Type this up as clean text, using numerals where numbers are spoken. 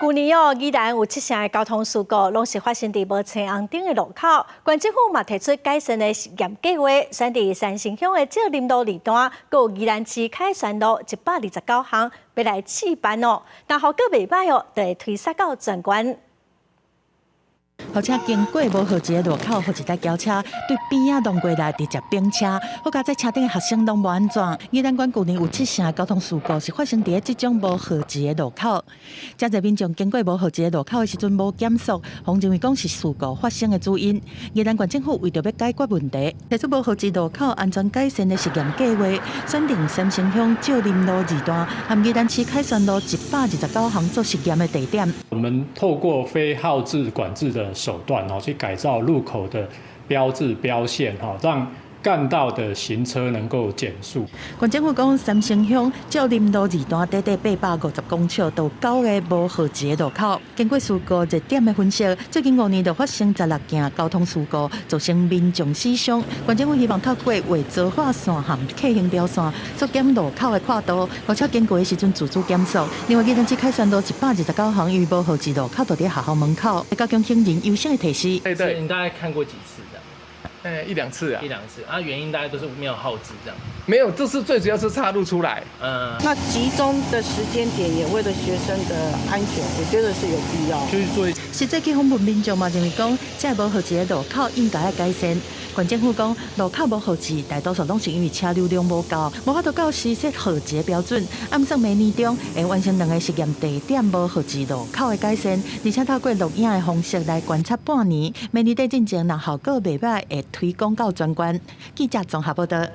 舊年哦，宜蘭有七成的交通事故，攏是發生佇無青紅燈的路口。縣政府嘛提出改善的實驗計劃，選佇三星鄉的少林路二段，閣有宜蘭市凱旋路129項，欲來試辦哦。但效果袂䆀哦，就會推捒到全縣。號車經過無號誌的路口，予一台轎車對邊仔撞過來，直接反車。好佳哉車頂的學生攏無按怎。宜蘭縣舊年有七成的交通事故是發生佇咧這種無號誌的路口。遮濟民眾經過無號誌的路口的時陣無減速，予認為講是事故發生的主因。宜蘭縣政府為著欲解決問題，提出無號誌路口安全改善的實驗計劃，選定三星鄉少林路二段和宜蘭市凱旋路129巷做實驗的地點。我們透過非號誌管制的手段哦，去改造路口的標誌標線，哈，讓幹道的行車能夠減速。縣政府講，三星鄉少林路二段短短850公尺到九个無號誌的路口，經過事故熱點的分析，最近5年就發生16件交通事故，造成民眾死傷。縣政府希望透過畫槽化線和客行標線，縮減路口的闊度，予車經過的時陣自主減速。另外，宜蘭市凱旋路129巷因為無號誌路口，就佇學校門口，加強行人優先的提示。對對，你大概看過幾次這樣？哎，一兩次啊，一兩次啊，原因大概都是沒有號誌這樣。沒有，這次最主要是岔路出來。那集中的時間點也為了學生的安全，我覺得是有必要。就是做。實際去訪問民眾嘛，認為講，這無號誌的路口應該愛改善。縣政府講，路口無號誌，大多數攏是因為車流量無夠，無法度到時設號誌的標準。按算明年中會完成兩个實驗地點無號誌路口的改善，而且透過錄影的方式來觀察半年。明年底進前，若效果袂䆀，會推廣到全縣。記者綜合報道。